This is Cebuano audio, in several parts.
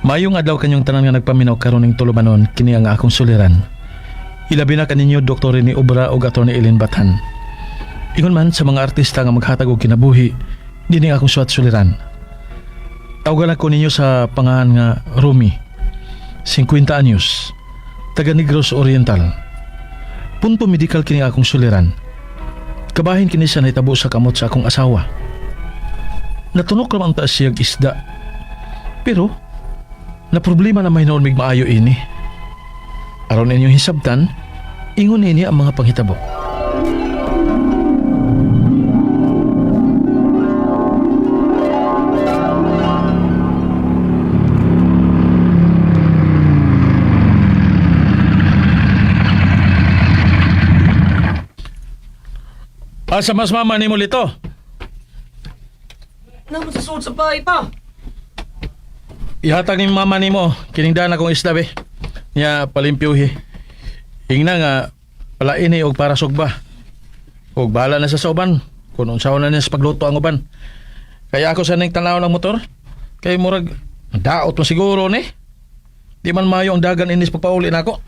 Maayong adlaw kanyong tanan nga nagpaminaw karon ning tulumanon kini ang akong suliran. Ilabi na kaninyo Dr. Rene Obra ug Atty. Ellen Bathan. Ingon man sa mga artista nga maghatag og kinabuhi, dinhi ang akong suwat suliran. Tawagan ako ninyo sa pangalan nga Rumi, 50 anyos, taga Negros Oriental. Punto medical kini akong suliran. Kabahin kini sa nahitabo sa kamot sa akong asawa. Natunok ra man ta siyag isda. Pero na problema na may mig maayo ini. Aron inyong hisabtan, ingon ini ang mga panghitabo. Asa mas mama nimo lito? Naman sa suod sa bahay pa. Ihatag ni mama nimo kining daan akong isda be. Nya palimpyuhi. Ingna nga palaini og para sugba. Og bahala na sa uban kung unsaon na niya sa pagluto ang uban. Kaya ako sa ning tanaw ng motor kay murag daot mo siguro ni. Di man maayo ang dagan inis pagpauli nako.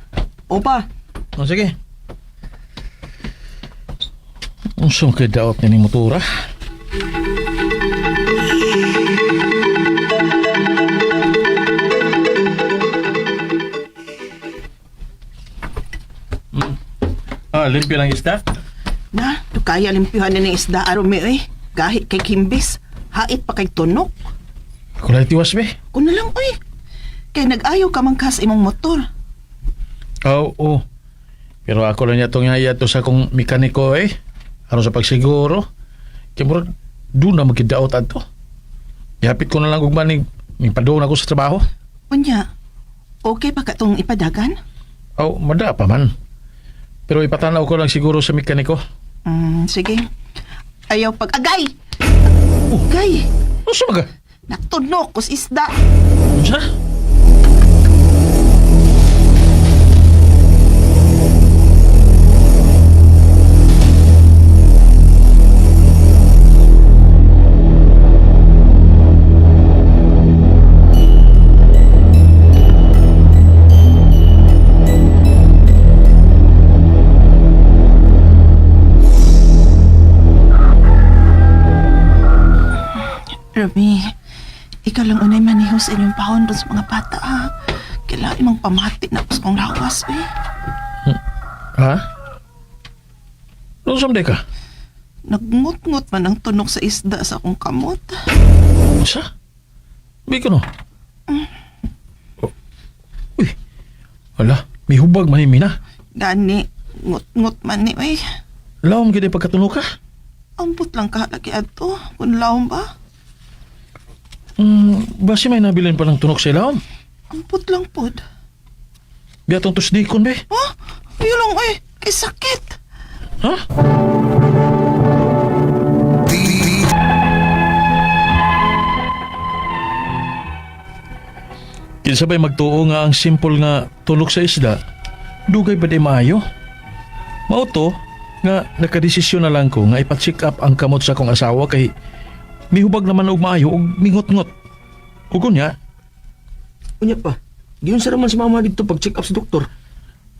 Opa, O sige. Unsa man kay daot ni ning motora? Ah, limpyo lang isda. Na, kaya limpyuhan na ng isda arumi eh. Gahit kay Kimbis, hait pa kay tunok. Kulay tiwas be. Kuno lang oy. Kay nag-ayaw ka man kas imong motor. Oo. Oh, Pero ako lang niya itong to sa akong mekaniko eh. Aron sa pagsiguro. Kaya murag, doon na magkidaot adto. Ihapit ko na lang ugma ning ning ako sa trabaho. Unya, okay pa ka tong ipadagan? Aw, mada pa man. Pero ipatanaw ko lang siguro sa mekaniko. Sige. Ayaw pag agay. Agay, Ano sa maga? natunok kus isda. Unsa? Rumi, ikaw lang unay maniho sa inyong pahon doon sa mga bata ha. Kailangan imong pamati na kus kong lawas eh. Ha? Ano sa ka? Nagngut-ngut man ang tunok sa isda sa akong kamot. Unsa? Bi ko no. Oh. Uy. Wala, may hubag man ni Mina. Gani, ngut-ngut man ni oy. Lawom gid pagkatuno ka. Ambot lang ka lagi adto, kun lawom ba? Basi may nabilin pa ng tunok sa ilawom. Ambot lang pod. Biatong tusdikon be. Ha? Ayun lang oy, kay sakit. Ha? Kinsa ba'y magtuo nga ang simple nga tulok sa isda, dugay ba di maayo? Mao to nga nakadesisyon na lang ko nga ipa-check up ang kamot sa akong asawa kay mihubag naman og maayo og mingot-ngot. Ug unya, unya pa. Giyon sa raman si mama dito pag check up sa doktor.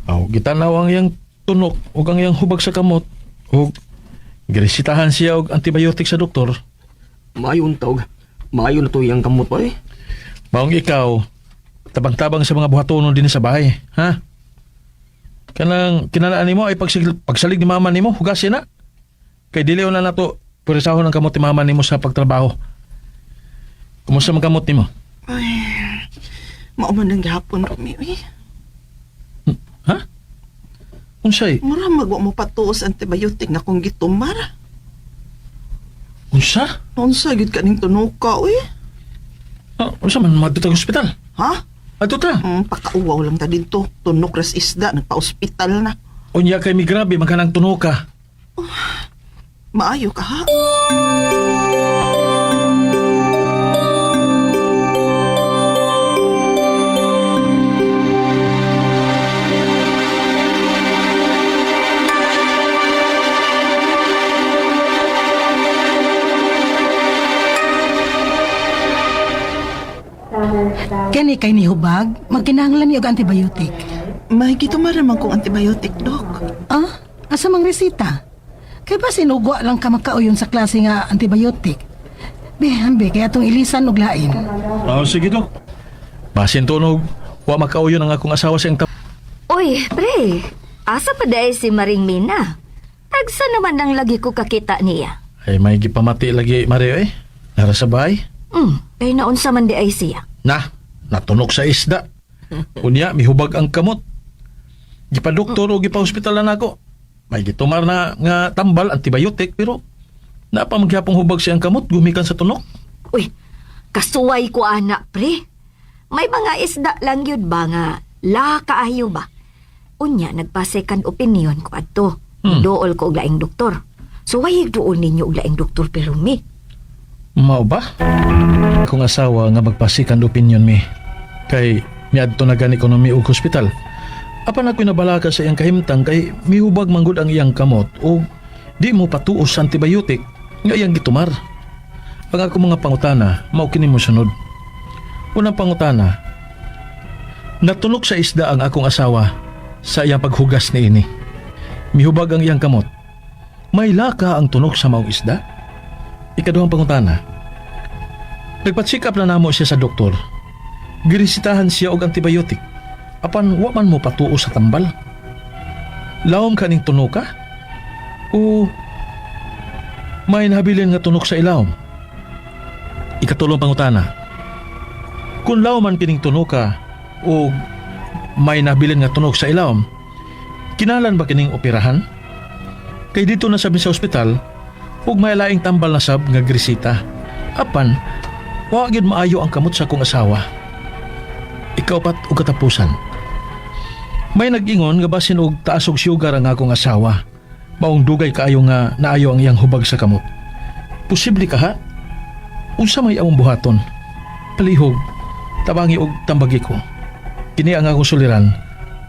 aw gitanaw ang iyang tunok ug ang iyang hubag sa kamot ug giresitahan siya og antibiotic sa doktor. Maayo unta og maayo na to iyang kamot pa eh. Maong ikaw, tabang-tabang sa mga buhatonon din sa bahay, ha? Kanang kinalaan nimo ay pagsalig ni mama nimo, hugasin na. Kay dili na nato puresahon ang kamot ni mama nimo sa pagtrabaho. Kumusta man kamot nimo? Ay, mao man ang gihapon Rumi oy. Ha? Unsay? Mura magwa mo patuos antibiotic na kung gitumar. Unsa? Unsa gyud kaning tunuka oy? Ah, unsa man madto ta ospital? Ha? Adto ta. Pakauwaw lang ta dito. Tunok ras isda, nagpa-ospital na. Unya kay migrabe man kanang tunoka. Maayo ka ha? Kani kay nihubag, magkinahanglan ni og antibiotic. May gitumar man kong antibiotic, Dok. Ah, asa mang resita? Kay ba sinugwa lang ka makauyon sa klase nga antibiotic? Be, ambe, kaya atong ilisan og lain. Ah, sige, Dok. Basin tunog, wa makauyon ang akong asawa sa iyang Uy, pre. Asa pa dahil si Maring Mina? Tagsa naman ang lagi ko kakita niya. Ay, may gipamati lagi, Mario eh. Nara sa bahay. Kay naunsa man di ay siya. Na, natunok sa isda. Unya, mihubag ang kamot. Gipadoktor o gipahospital na nako. May gitumar na nga tambal, antibiotic, pero napa magyapong hubag siyang kamot, gumikan sa tunok. Uy, kasuway ko ana, pre. May mga isda lang yun ba nga la kaayo ba? Unya, nagpa-second opinion ko adto. Dool ko og laing doktor. So, way dool ninyo og laing doktor pero mi. Mao ba? Akong asawa nga magpa-second opinion mi. Kay miadto na gani ko mi og hospital. Apan ako'y nabalaka sa iyang kahimtang kay mihubag manggod ang iyang kamot o di mo patuos sa antibiotic nga iyang gitumar. Ang ako mga pangutana, mao kini mo sunod. Unang pangutana, natunok sa isda ang akong asawa sa iyang paghugas niini. Mihubag ang iyang kamot. May laka ang tunok sa maong isda? Ikaduhang pangutana. Nagpa-check up na namo siya sa doktor. Giresitahan siya og antibiotic. Apan wa man mo patuo sa tambal. Lawom kaning tunoka? O may nahabilin nga tunok sa ilawom? Ikatulong pangutana. Kung lawom man kining tunoka o may nahabilin nga tunok sa ilawom, kinalan ba kining operahan? Kay dito na sabi sa ospital, ug may laing tambal na sab nga gresita. Apan, wa gyud maayo ang kamot sa akong asawa. Ikaupat og katapusan. May nag-ingon nga basin og taas og sugar ang akong asawa. Maong dugay kaayo nga naayo ang iyang hubag sa kamot. Posible ka ha? Unsa may among buhaton? Palihog, tabangi og tambagi ko. Kini ang akong suliran,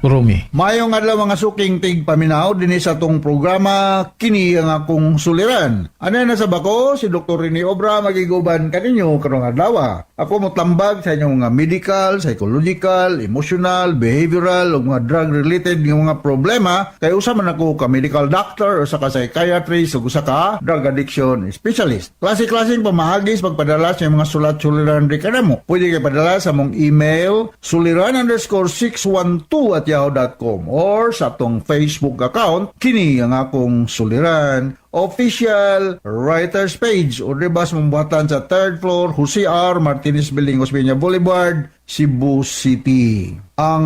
Romy. Maayong adlaw, mga suking tig paminaw, dinhi sa atong programa "Kini ang Akong Suliran". Ano na sa bako si Dr. Rene Obra magiguban kaninyo karong adlaw. Ako motambag sa inyong mga medical, psychological, emotional, behavioral ug mga drug related nga mga problema kay usa man ako ka medical doctor, usa ka psychiatrist ug usa ka drug addiction specialist. Klase-klaseng pamaagi sa pagpadala sa inyong mga sulat suliran di kanamo. Pwede kay padala sa among email suliran_612@yahoo.com or sa atong Facebook account, "Kini ang Akong Suliran Official Writers Page, o di ba sa mambuhatan sa third floor, Jose R. Martinez Building, Osmeña Boulevard, Cebu City. Ang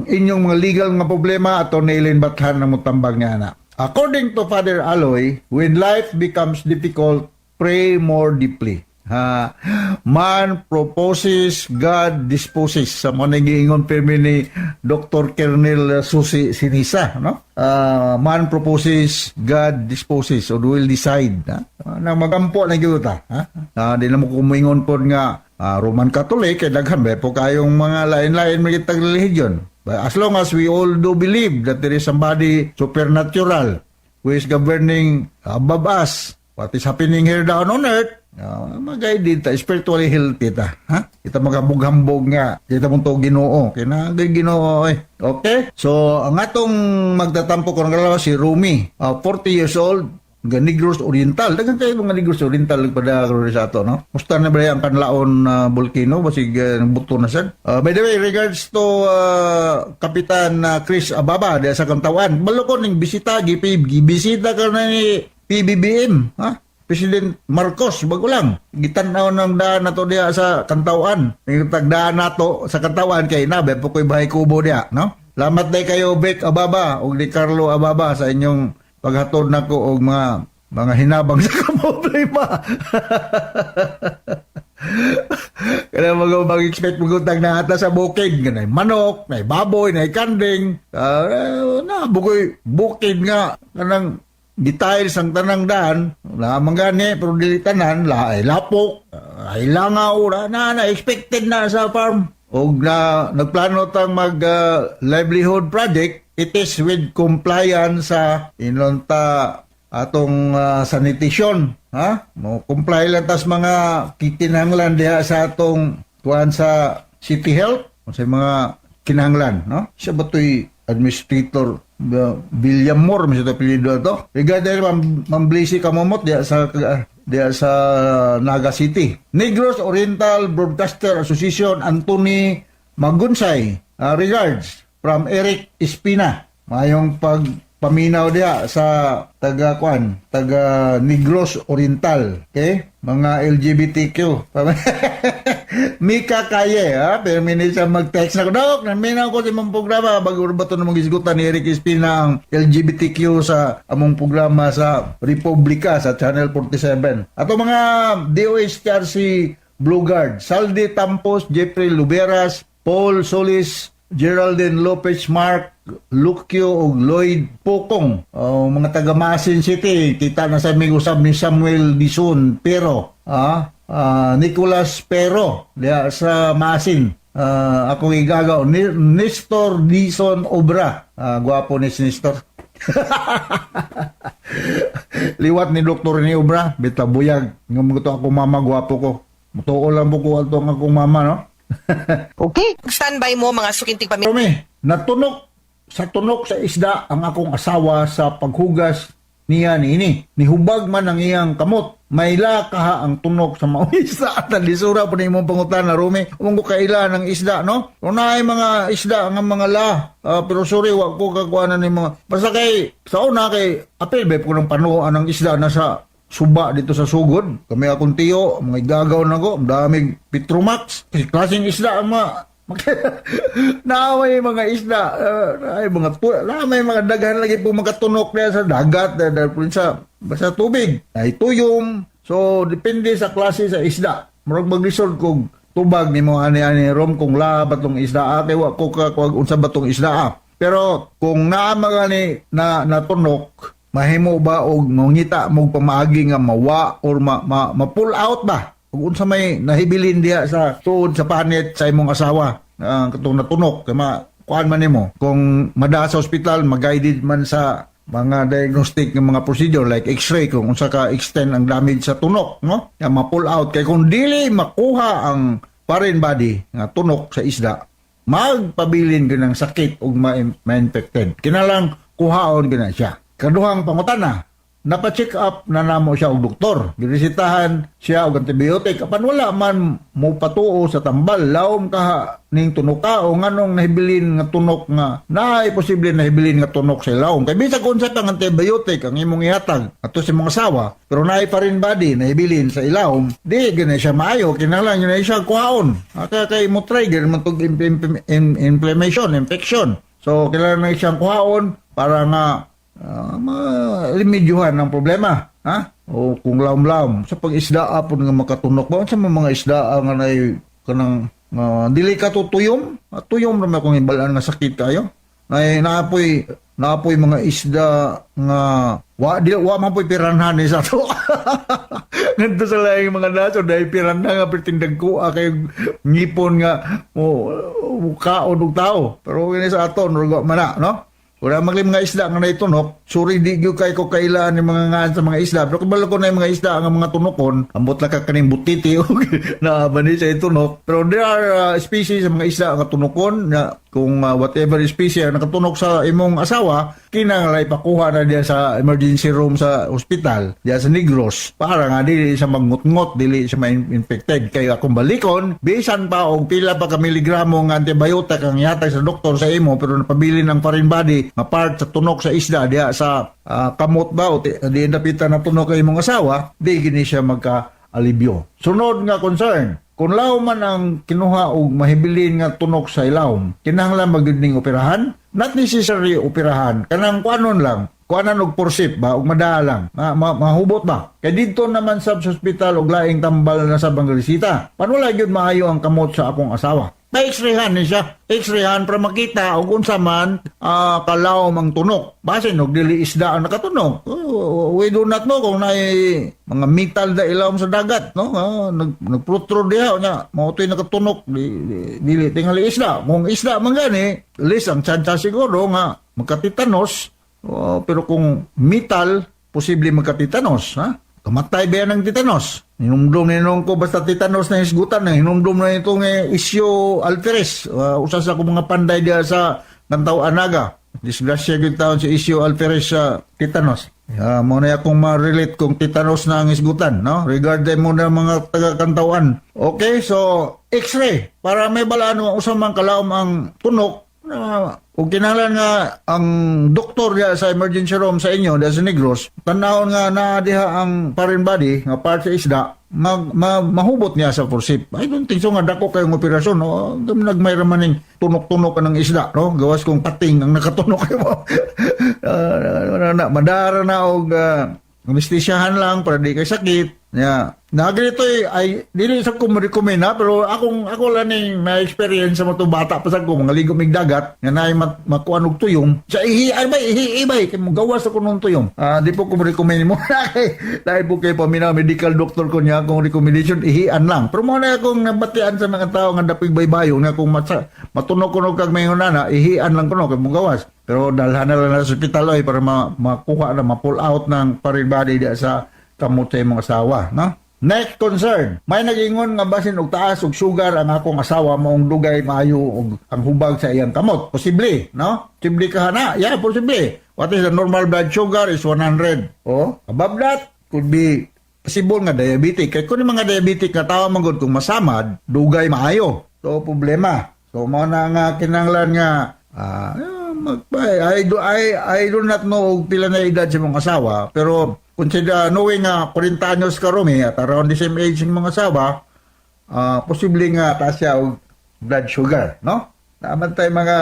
inyong mga legal nga problema, ato Ellen Bathan na mutambag niya na. According to Father Aloy, when life becomes difficult, pray more deeply. Ha, man proposes, God disposes. Sa mga nagiingon pirmi ni Dr. Kernel Susi Sinisa, no? Ah, man proposes, God disposes or will decide. Ha? Nang magampo na gyud ta, ha? Ah, di na mo kumuingon pod nga Roman Catholic kay daghan ba po kayong mga lain-lain mga relihiyon. But as long as we all do believe that there is somebody supernatural who is governing above us, what is happening here down on earth, mag-guide ta, spiritually healthy ta. Ha? Kita magambog-hambog nga. Kita mong to Ginoo. Kaya Ginoo eh. Okay? So, ang atong magtatampo karong adlaw si Rumi, 40 years old, nga Negros Oriental. Daghan kayo mga Negros Oriental nagpada karon sa ato, no? Musta na ba ang Kanlaon volcano? Basig buto na sad. By the way, regards to Kapitan Chris Ababa diya sa Kantawan. Balo ko ning bisita, gipi, gibisita ka na ni PBBM, ha? President Marcos, bago lang. Gitan-aw ng daan nato diya sa Kantawan. Yung tagdaan nato sa Kantawan kay na po ko'y bahay kubo diya, no? Lamat day kayo Vic Ababa ug ni Carlo Ababa sa inyong paghatod nako og mga hinabang sa problema. Kaya mag-expect mo gutang na ata sa bukid nga nay manok, nay baboy, nay kanding. Na bukoy bukid nga kanang details ang tanang daan, wala man gani pero dili tanan la ay lapok, ay langaw na na, na expected na sa farm. Og na nagplano tang mag livelihood project, it is with compliance sa inonta atong sanitation, ha, mo comply lang tas mga kikinahanglan diha sa atong tuan sa City Health sa mga kinahanglan, no? Siya ba to'y administrator William Moore, may sa apelyido to. Regarding Ma'am Blissy Kamomot diya sa Naga City. Negros Oriental Broadcaster Association, Anthony Magunsay. Regards from Eric Espina. Mayong pagpaminaw diha sa taga kwan, taga Negros Oriental. Okay? Mga LGBTQ. Mika Kaye, ha? Pero minsan mag-text na ko, "Dok, naminaw ko sa imong programa." Bago ba ito namang gisgutan ni Eric Espina ang LGBTQ sa among programa sa Republika sa Channel 47. Ato mga DOHTRC Blue Guard, Saldi Tampos, Jeffrey Luberas, Paul Solis, Geraldine Lopez, Mark Lucio ug Lloyd Pokong. Oh, mga taga Maasin City, kita na sa aming usab ni Samuel Dison Pero, Nicolas Pero diya sa Maasin. Akong igagaw ni Nestor Dison Obra. Gwapo ni si Nestor. Liwat ni Doktor ni Obra, bita buyag. Nga mo to ako mama, gwapo ko. Mutuo lang po ko ato ang akong mama, no? Okay. Standby mo mga sukintig pamilya. Rome, natunok sa tunok sa isda ang akong asawa sa paghugas niya niini. Nihubag man ang iyang kamot. Maila kaha ang tunok sa maong isda at lisura po na imong pangutana, Rome. Umong ko kaila ng isda, no? Kung naay mga isda nga mga la, pero sorry, wa ko kakuha na ni mga. Basta kay, sa una kay, apil ba ko ng panuan ng isda na sa suba dito sa sugod. Kami akong tiyo, mga igagaw na ko, ang daming Petromax. Kasi klaseng isda ang mga naamay mga isda, ay mga naamay mga daghan lagi po magatunok niya sa dagat, dahil po sa basta tubig. Ay tuyom. So depende sa klase sa isda. Murag maglisod kog tubag nimo ani-ani rom kung la ba tong isda, kay wa ko ka kung unsa ba tong isda. Pero kung naa mga ni na natunok, mahimo ba og mangita mo pamaagi nga mawa or ma pull out ba? Ug unsa may nahibilin diha sa tuod sa panit sa imong asawa ang katong natunok kay ma kuan man nimo kung mada sa ospital, mag-guided man sa mga diagnostic ng mga procedure like x-ray kung unsa ka extend ang damage sa tunok, no, ya ma-pull out kay kung dili makuha ang foreign body nga tunok sa isda, magpabilin gyud ng sakit ug ma-infected. Kinalang kuhaon gyud na siya. Kaduhang pangutana, napa-check up na namo siya og doktor. Giresetahan siya og antibiotic apan wala man mo patuo sa tambal. Lawom kaha ning tunoka o nganong nahibilin nga tunok nga naay posible nahibilin nga tunok sa ilawom. Kay bisag unsa kang antibiotic ang imong ihatag ato sa imong asawa, pero naay foreign body nahibilin sa ilawom, di gani siya maayo, kinahanglan gyud na siya kuhaon. Kaya kay mo trigger man tog inflammation, infection. So kailangan na siyang kuhaon para nga ma-remedyohan ang problema. Ha? O kung lawom-lawom. Sa pag-isda po nga makatunok ba? Sa mga isda nga nay kanang dili ka to tuyom? Tuyom naman akong hibalaan nga sakit kayo. Nay naapoy naapoy mga isda nga wa di wa man po'y piranha ni sa ato. Ngadto sa laing mga naso dahil piranha nga pertindag ko kay ngipon nga mo kaon og tao. Pero kini sa ato nurgo man na, no? Wala magli mga isda nga naitunok. Sorry, di gyud kay ko kailan ni mga ngaan sa mga isda. Pero kabalo ko na yung mga isda nga mga tunokon, ambot lang ka kaning butiti og na bani sa itunok. Pero there are species sa mga isda nga tunokon na kung whatever species ang nakatunok sa imong asawa, kinahanglan ipakuha na diya sa emergency room sa ospital, diya sa Negros, para nga dili siya magngot-ngot, dili siya ma-infected. Kaya kung balikon, bisan pa og pila pa ka miligramo nga antibiotic ang ihatag sa doktor sa imo, pero napabilin ang foreign body nga part sa tunok sa isda diya sa kamot ba o di napitan na tunok kay imong asawa, di gini siya magka-alibyo. Sunod nga concern, kung lawom man ang kinuha og mahibilin nga tunok sa ilawom, kinahanglan magyud ning operahan? Not necessary operahan, kanang kuanon lang, kuanan og forceps ba og madaha lang, mahubot ba? Kay didto naman sa ospital og laing tambal na sa bang resita. Panwala gyud maayo ang kamot sa akong asawa. Pa-x-rayhan ni siya. X-rayhan para makita og unsa man kalawom ang tunok. Basin og dili isda ang nakatunok. Oh, we do not know kung naay mga metal da ilawom sa dagat, no? Nagprotrude diha nya, mao to'y nakatunok di, dili tingali isda. Kung isda man gani, least ang tsansa siguro nga magkatitanos. Oh, pero kung metal, posible magkatitanos, ha? Kamatay ba yan ng titanos? Hinumdum ni ko basta titanos na hisgutan na hinumdum na itong Isyo Alferes. Usa sa akong mga panday diya sa Lantaw Anaga. Disgrasya gyud taon si Isyo Alferes sa titanos. Yeah, mo na akong ma-relate kung titanos na ang isgutan, no? Regarding mo na mga taga-kantawan. Okay, so x-ray para may balaan mo usa man kalaom ang tunok na kung kinahanglan nga ang doktor diya sa emergency room sa inyo diya sa Negros, tanawon nga naa diha ang foreign body nga part sa isda, mahubot niya sa forceps. I don't think so nga dako kayong operasyon, no? Nagmay ra man ning tunok-tunok ka ng isda, no? Gawas kung pating ang nakatunok mo. Na, madara na og anestesyahan lang para di kay sakit. Yeah. Na ganito eh, ay dili sa ko mo-recommend ha, pero ako lang ning na experience sa mga bata pa sa ko mga ligo mig dagat nga naay makuan og tuyom. Sa ihi ay bay ihi bay kay mo gawas ako nung tuyom. Di po ko mo-recommend mo kay dahil po kay paminaw medical doctor ko niya akong recommendation ihian lang. Pero mo na akong nabatian sa mga tao nga dapig baybayo nga kung matunog kuno kag mayngon na ihian lang kuno kay mo gawas. Pero dalhan na lang sa ospital oy para makuha na ma-pull out ng foreign body diya sa kamot sa imong asawa, no? Next concern, may nag-ingon nga basin og taas og sugar ang akong asawa maong dugay maayo og ang hubag sa iyang kamot. Posible, no? Posible ka na. Yeah, posible. What is the normal blood sugar is 100. Oh, above that could be possible nga diabetic. Kay kun mga diabetic nga tawo man gud kung masamad, dugay maayo. So problema. So mao na nga kinahanglan nga I do not know og pila na edad sa mong asawa, pero consider knowing nga 40 anyos ka Romy at around the same age ng mga asawa, posible nga taas siya og blood sugar, no? Naaman tayo mga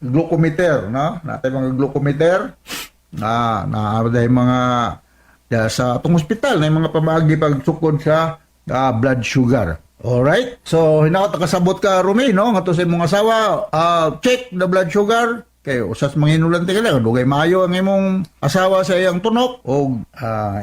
glucometer, no? Naa tay mga glucometer na naa tayo mga ya, sa atong ospital na yung mga pamaagi pagsukod sa blood sugar. Alright? So, hinaot kasabot ka, Rumi, no? Nga to sa imong asawa, check the blood sugar. Kay usas manginulan ti ka dugay maayo ang imong asawa sa iyang tunok og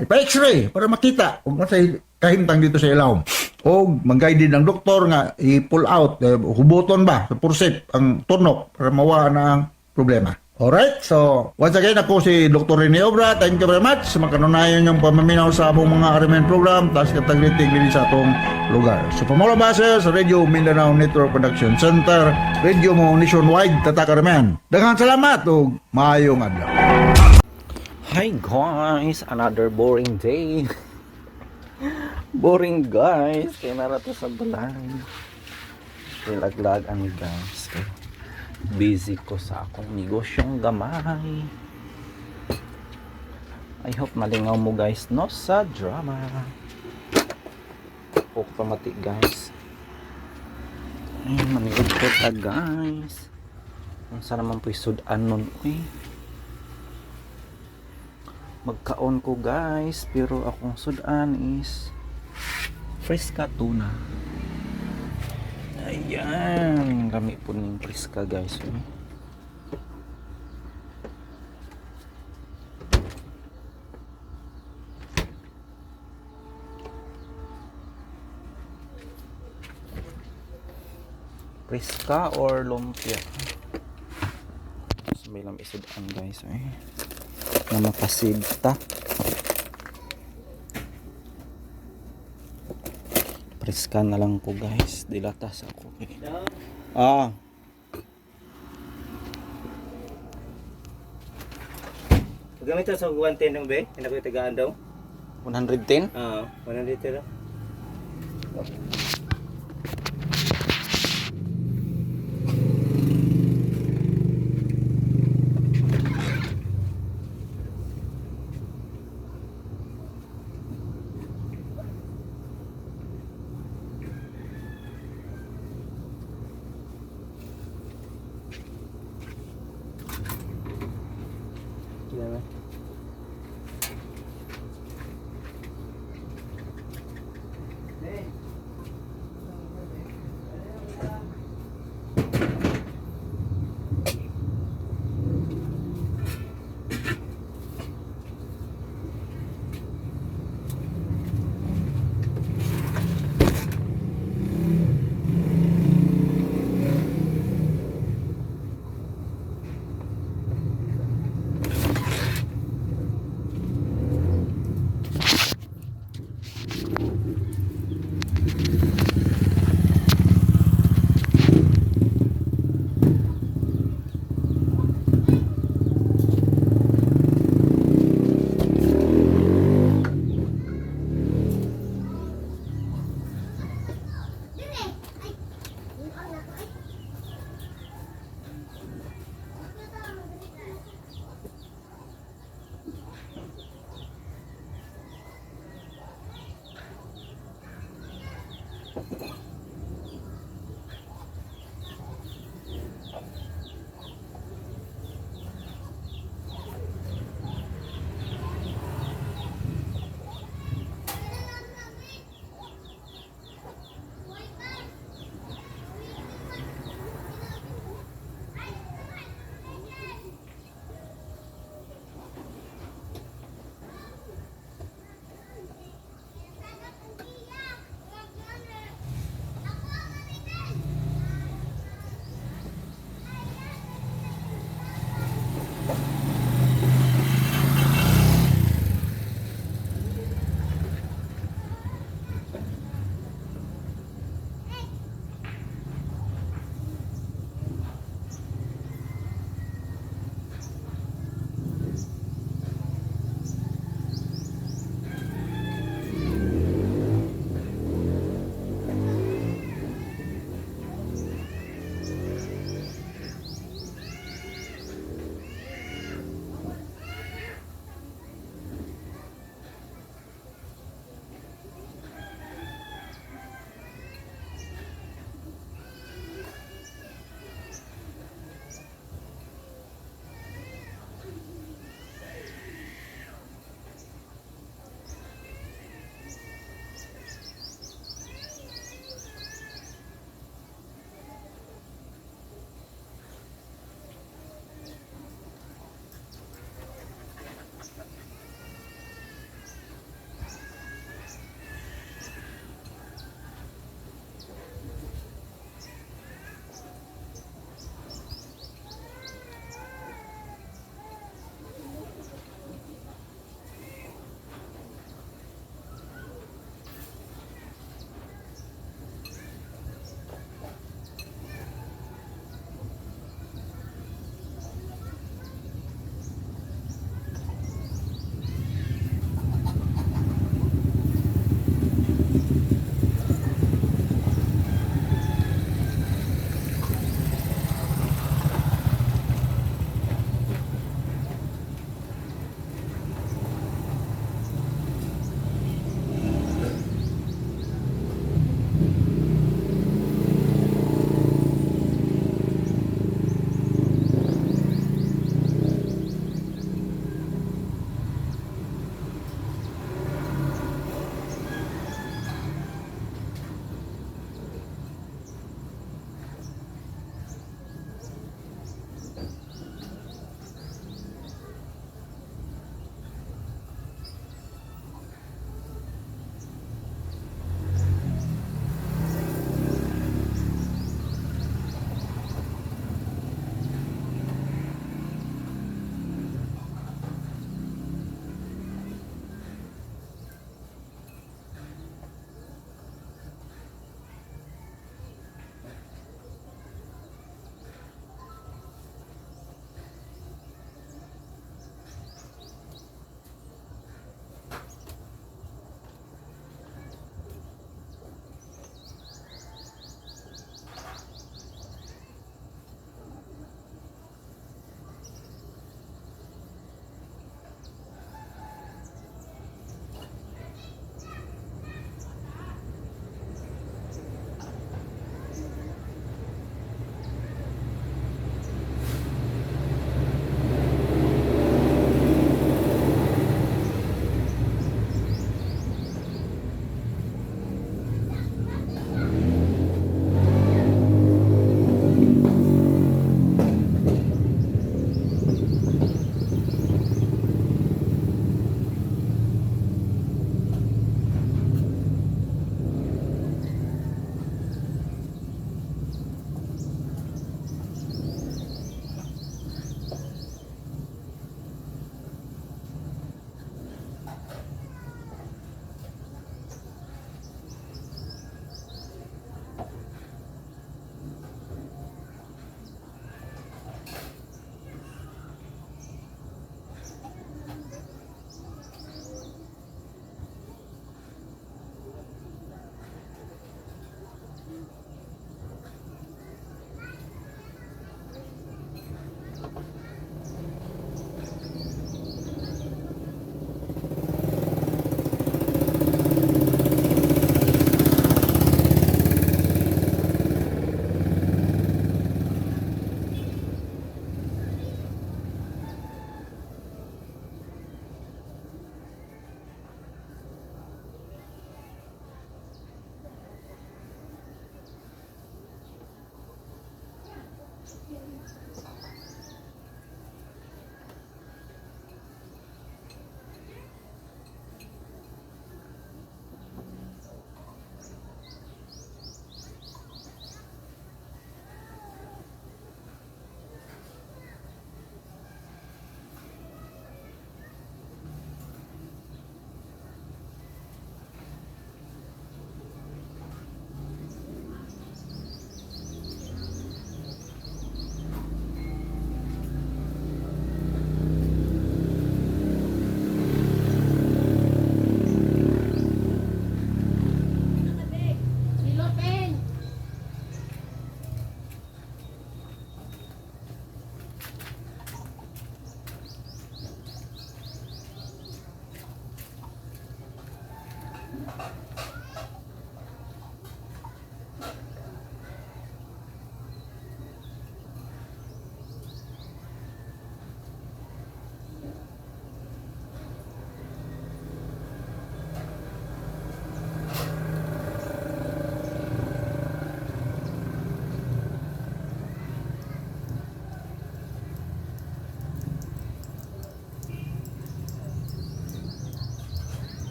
ipa-x-ray para makita ug unsay kahimtang dito sa ilawom. Og mag-guide ang doktor nga i-pull out, hubuton ba sa forceps ang tunok para mawa na ang problema. Alright, so once again ako si Dr. Rene Obra. Thank you very much sa makanunayan yung pamaminaw sa among mga RMN program taas katagritig din sa atong lugar. So pamula base sa Radio Mindanao Network Production Center, Radio mo nationwide, tatak RMN. Daghang salamat ug maayong adlaw. Hi guys, another boring day. Boring guys, kaya narato sa balay. Laglag ang guys. Kaya busy ko sa akong negosyong gamay. I hope malingaw mo guys no sa drama. Ok pamati guys. Ay, maniod ko ta guys. Unsa naman po'y sudan nun uy. Magkaon ko guys, pero akong sudan is Fresca tuna. Ayan, lami po ning Fresca guys. Uy. Fresca or lumpia? So, may lang isudan guys. Ay. Na makasid ta. Preska na lang ko guys. Dilatas ako. Eh. Ah. Gamit sa 110 ng be, hindi ko tagaan daw. 110? Ah, 100 lang. Kailangan.